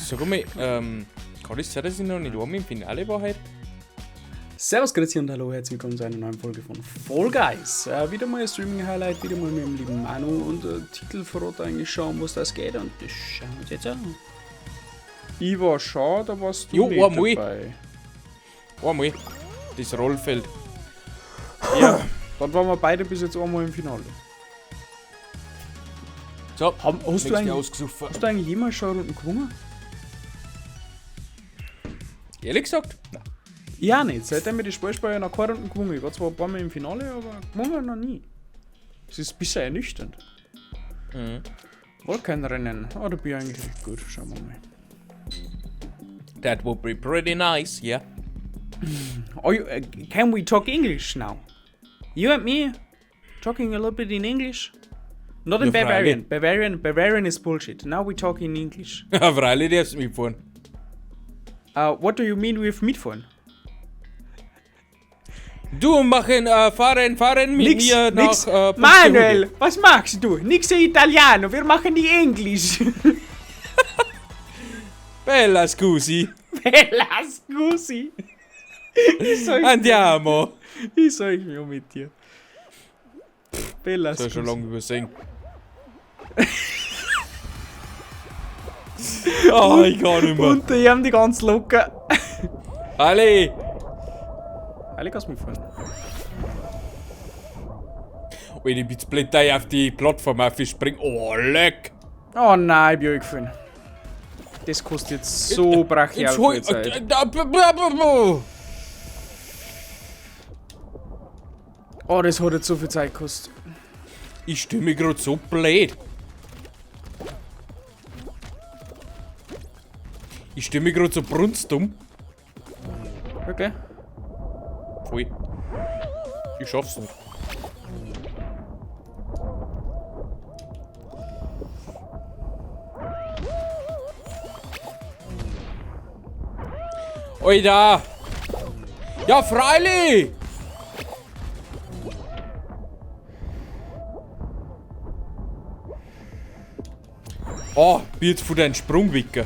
Sag mal, kann das sein, dass ich noch nicht einmal im Finale war heute? Servus, grüezi und hallo, herzlich willkommen zu einer neuen Folge von Fall Guys. Wieder mal ein Streaming-Highlight, wieder mal mit dem lieben Manu und Titel verrät eigentlich schon, um was das geht und das schauen wir uns jetzt an. Ich war schon, da warst du Jo, nicht einmal. dabei. Einmal. Das Rollfeld. Ja, dann waren wir beide bis jetzt einmal im Finale. So, Hast du nächste eigentlich, ausgesoffen. hast du eigentlich jemals schon Runden gewonnen? Ehrlich gesagt? Nein. Ja, nicht. Seitdem ich das Spiel spiele, habe ich noch keine Runden gewonnen. Ich war zwar ein paar Mal im Finale, aber gewonnen noch nie. Das ist ein bisschen ernüchternd. Mhm. Wolkenrennen. Oh, da bin ich eigentlich recht gut. Schauen wir mal. That would be pretty nice, yeah. Oh, can we talk English now? You and me talking a little bit in English? Not in Ja, Bavarian. freilich. Bavarian is bullshit. Now we talk in English. Ja, freilich darfst du mitfahren. What do you mean with mitfahren? Du machen, fahren mit Nix, mir nach nix. Buxtehude. Manuel, was machst du? Nix Italiano, wir machen die Englisch. Bella scusi. Bella scusi. Ich sag, Andiamo. ich sag mir mit dir. Bella Das hab ich schon scusi. lange übersehen. Oh, ich kann nicht mehr. Und die haben die ganz locker. Alle! Alle kannst mitfahren. Alter, ich bin blöd, da ich auf die Plattform aufspringen. Oh, leck! Oh nein, ich bin gefallen. Das kostet jetzt so brachial Jetzt hol viel Zeit. Oh, das hat jetzt so viel Zeit gekostet. Ich stelle mich grad so blöd. Ich stelle mich grad so brunstdumm. Okay. Voll. Ich schaff's nicht. Alter! Ja, freilich! Oh, bin jetzt von deinem Sprung wicken.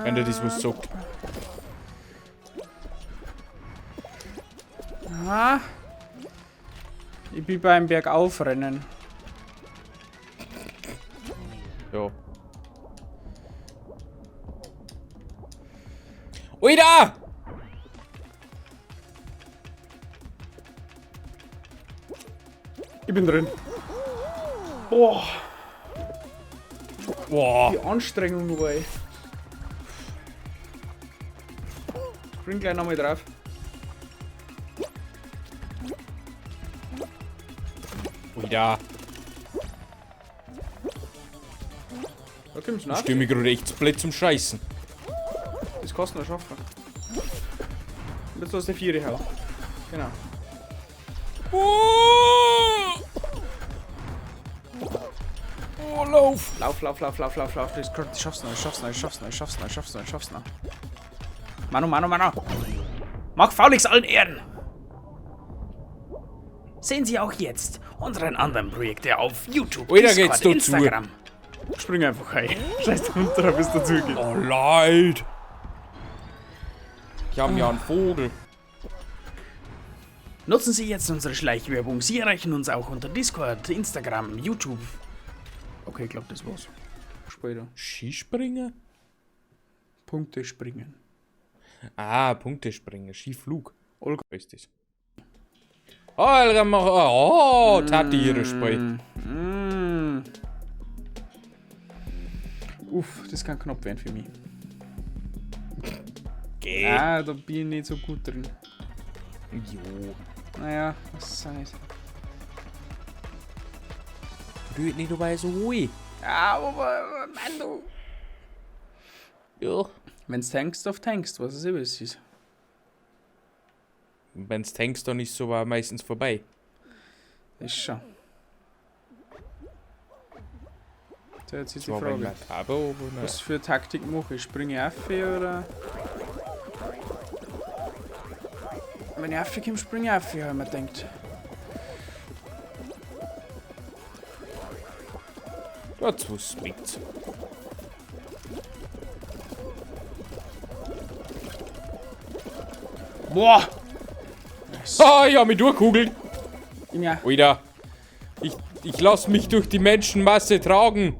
Wenn der das was sagt. Ah. Ich bin beim Bergaufrennen. Ja. Alter! Ich bin drin. Boah, Boah. die Anstrengung war ey. Spring gleich nochmal drauf. Alter. Da kommt's Ich nach. steh mich gerade echt blöd zum Scheißen. Das kannst du noch schaffen. Und jetzt lass die Viere hauen. Genau. Oh, oh lauf! Lauf, lauf, lauf, lauf, lauf, lauf. Das schaffst du noch, das schaffst du noch, das schaffst du noch, das schaffst du noch, das schaffst du noch, das schaffst du noch. Manu, Manu, Manu. Mach Faulix allen Ehren! Sehen Sie auch jetzt unseren anderen Projekte auf YouTube, Alter, Discord, geht's da zu. Instagram. Spring einfach rein. Scheiß runter, bis dazu geht. Oh, leid! Ich hab ja einen Vogel. Nutzen Sie jetzt unsere Schleichwerbung. Sie erreichen uns auch unter Discord, Instagram, YouTube. Okay, ich glaub, das war's. Später. Skispringer? Punkte springen. Ah, Punkte springen. Skiflug. Olga. Was ist das? Olga, mach. Oh, Tati, ihre Spiel. Mm. Uff, das kann knapp werden für mich. Geh. Ah, da bin ich nicht so gut drin. Jo. Naja, was ist nicht. Du nicht dabei so ruhig. Ja, aber, Mann, du. Ja. Wenn's tankst, auf tankst, was es eh was ist. Wenn's tankst, dann ist so aber meistens vorbei. Ist schon. So, jetzt ist die Zwar wenn Frage. makaber, aber naja. Was für Taktik mache ich? Springe ich auf oder? Wenn ich auf komme, springe ich auf, habe ich mir gedacht. Dazu schmeckt's. Boah! Ah, ich hab mich durchkugelt. Ja. Alter. Ich lass mich durch die Menschenmasse tragen.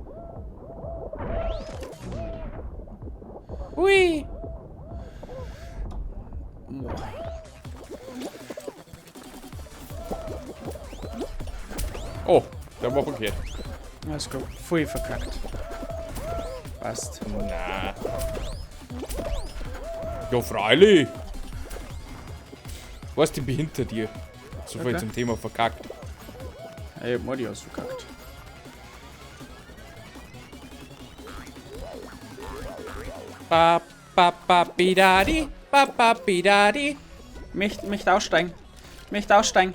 Ui. Boah. Oh, der war verkehrt. Alles gut. Voll verkackt. Passt. Na. Ja, freilich. Weißt du, ich bin hinter dir. So viel Okay. zum Thema verkackt. Ja, ich hab Mordi ausverkackt. Ba, ba, ba, bidadi, ba, ba, bidadi. Möcht aussteigen. Möcht aussteigen.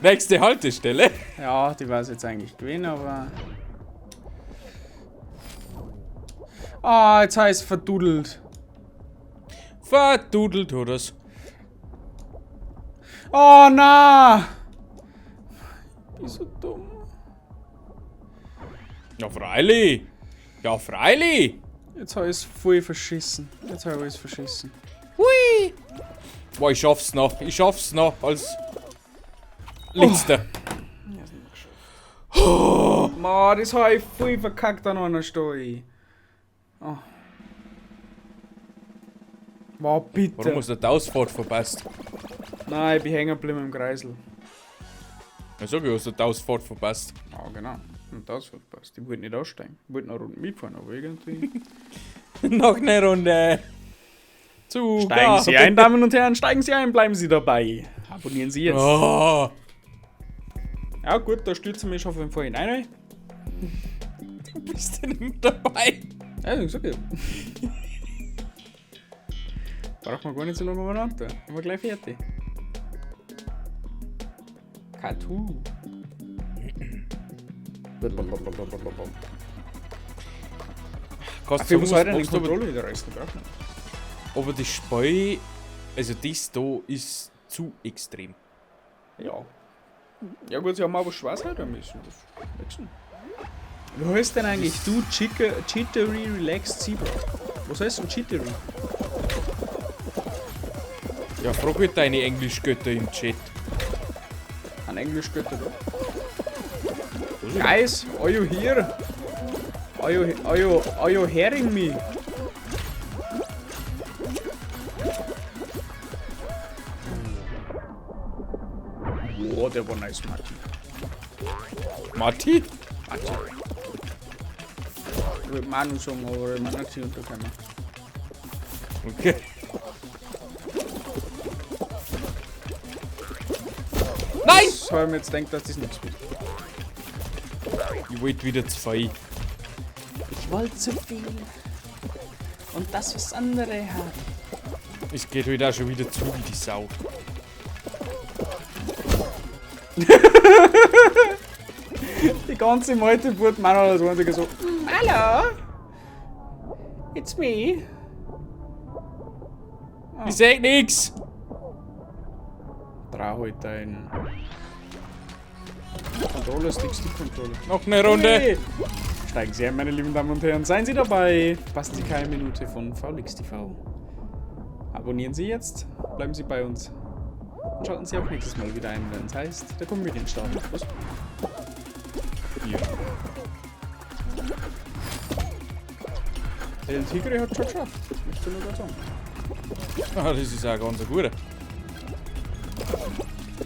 Nächste Haltestelle. Ja, die war es jetzt eigentlich gewesen, aber... Ah, jetzt heißt verdudelt. Verdudelt hat er's. Oh na! Ich bin so dumm. Ja, freilich. Ja, freilich. Jetzt hab ich's voll verschissen. Jetzt hab ich alles verschissen. Hui. Boah, ich schaff's noch. Ich schaff's noch als letzter. Oh. Ma, das hab ich voll verkackt an einer Stelle. Oh. Ma, bitte. Warum hast du die Ausfahrt verpasst? Nein, ich bin hängen geblieben im Kreisel. Ja, sag ich, hast du die Ausfahrt verpasst. Ja, genau. Und das hat passt. Ich wollte nicht aussteigen. Ich wollte noch Runden mitfahren, aber irgendwie. Noch eine Runde. Zu Steigen Sie ein, Damen und Herren, steigen Sie ein, bleiben Sie dabei. Abonnieren Sie jetzt. Oh. Ja, gut, da stürzen wir schon von vorhin ein. Du bist ja nicht mehr dabei. Ja, ich sag ja. Braucht man gar nicht so lange umeinander. Sind wir gleich fertig. Katu. Kannst Für du was sagen, heute den was du aber, Controller wieder reißen brauchen? aber das Spiel, also das da ist zu extrem. Ja. Ja gut, sie haben aber schwarz heute müssen. Das wechseln. Wie heißt denn eigentlich du Chittery Relaxed Zebra? Was heißt denn Chittery? Ja, frag halt deine Englischgötter im Chat. Ein Englischgötter da. Guys, are you here? Are you hearing me? Boah, der war nice, Martin. Martin? Martin. Ich wollte Manu sagen, aber ich meine nicht unterkommen. Okay. Nein! Das habe ich mir jetzt gedacht, dass das nichts wird. Ich wollte wieder zwei. Ich wollte zu viel. Und das, was andere haben. Es geht heute auch schon wieder zu wie die Sau. Die ganze Meute wurde Manu als einziger so: Hallo! It's me. Oh. Ich seh nix! Trau halt dein Controller, Stick, Stick Controller. Noch eine Runde. Hey. Steigen Sie ein, meine lieben Damen und Herren. Seien Sie dabei. Passen Sie keine Minute von VLix TV. Abonnieren Sie jetzt, bleiben Sie bei uns. Und schalten Sie auch nächstes Mal wieder ein, wenn es heißt, der Comedian startet. Was? Ja. El Tigre hat schon geschafft. Möchte ich nur gerade sagen. Ah, das ist auch ganz ein guter.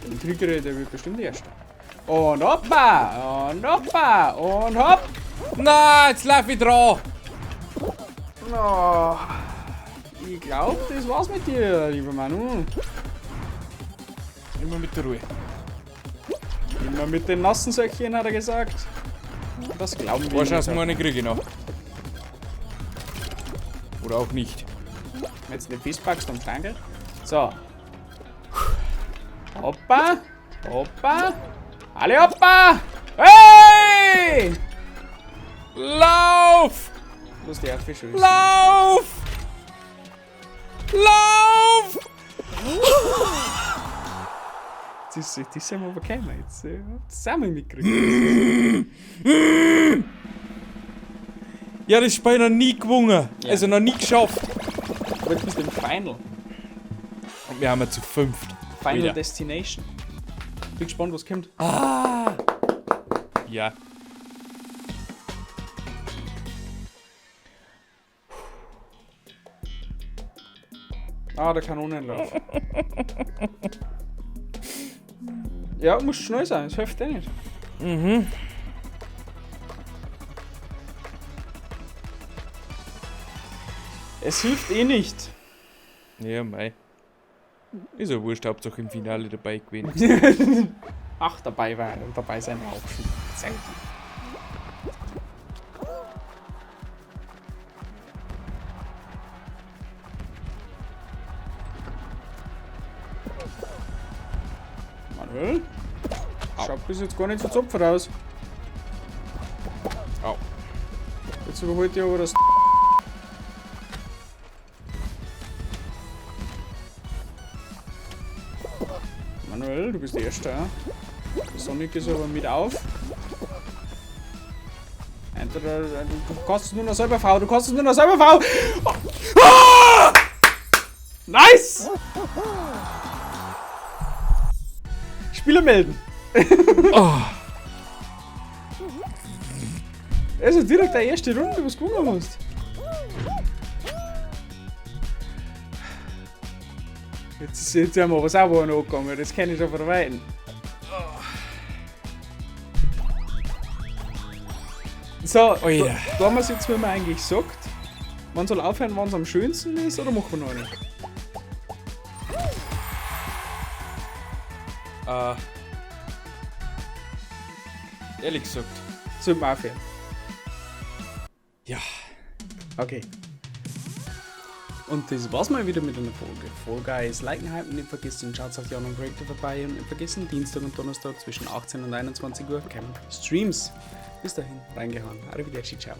El Tigre, der wird bestimmt Erster. Und hoppa! Und hoppa! Und hopp! Na, jetzt lauf ich dran! Oh, ich glaub, das war's mit dir, lieber Manu. Immer mit der Ruhe. Immer mit den nassen Söckchen, hat er gesagt. Das glauben wir. Ein paar Chancen meine kriege ich noch. Oder auch nicht. Jetzt den festpackst am Stange. So. Hoppa. Hoppa. Alle hoppa. Hey! Lauf! Muss die Erdfische wissen. Lauf! Lauf! Das ist ja mal bekommen jetzt. Zusammen mitgekriegt. Ja, das Spiel noch nie gewonnen. Ja. Also noch nie geschafft. Aber jetzt bist du im Final. Und wir haben ja zu fünft. Final Wieder. Destination. Bin gespannt, was kommt. Ja. Ah, der Kanonenlauf. Ja, muss schnell sein, das hilft eh nicht. Mhm. Es hilft eh nicht. Ja, mei. Ist ja wurscht, Hauptsache im Finale dabei gewesen. Ach, dabei war dabei sein war auch schon. Sehr gut. Manuel? Schaut bis jetzt gar nicht so zopfer aus. Au. Jetzt überholt ihr aber das. Manuel, du bist der Erste. Ja? Der Sonic ist aber mit auf. Entweder, du kostest nur noch selber V, du kostest nur noch selber V! Ah! Nice! Spieler melden! Oh. Also direkt der erste Runde, was du gewonnen hast. Jetzt haben wir aber sauber angegangen, das kann ich schon verweiten. So, Oh ja. da haben wir es jetzt, wie man eigentlich sagt, man soll aufhören, wann es am schönsten ist, oder machen wir noch eine? Ehrlich gesagt. Sollten wir aufhören? Ja. Okay. Und das war's mal wieder mit einer Folge Fall Guys. Liken, hypen, nicht vergessen, schaut auf die anderen Projekte vorbei und nicht vergessen, Dienstag und Donnerstag zwischen 18 und 21 Uhr kommen Streams. Bis dahin, reingehauen. Arrivederci, ciao.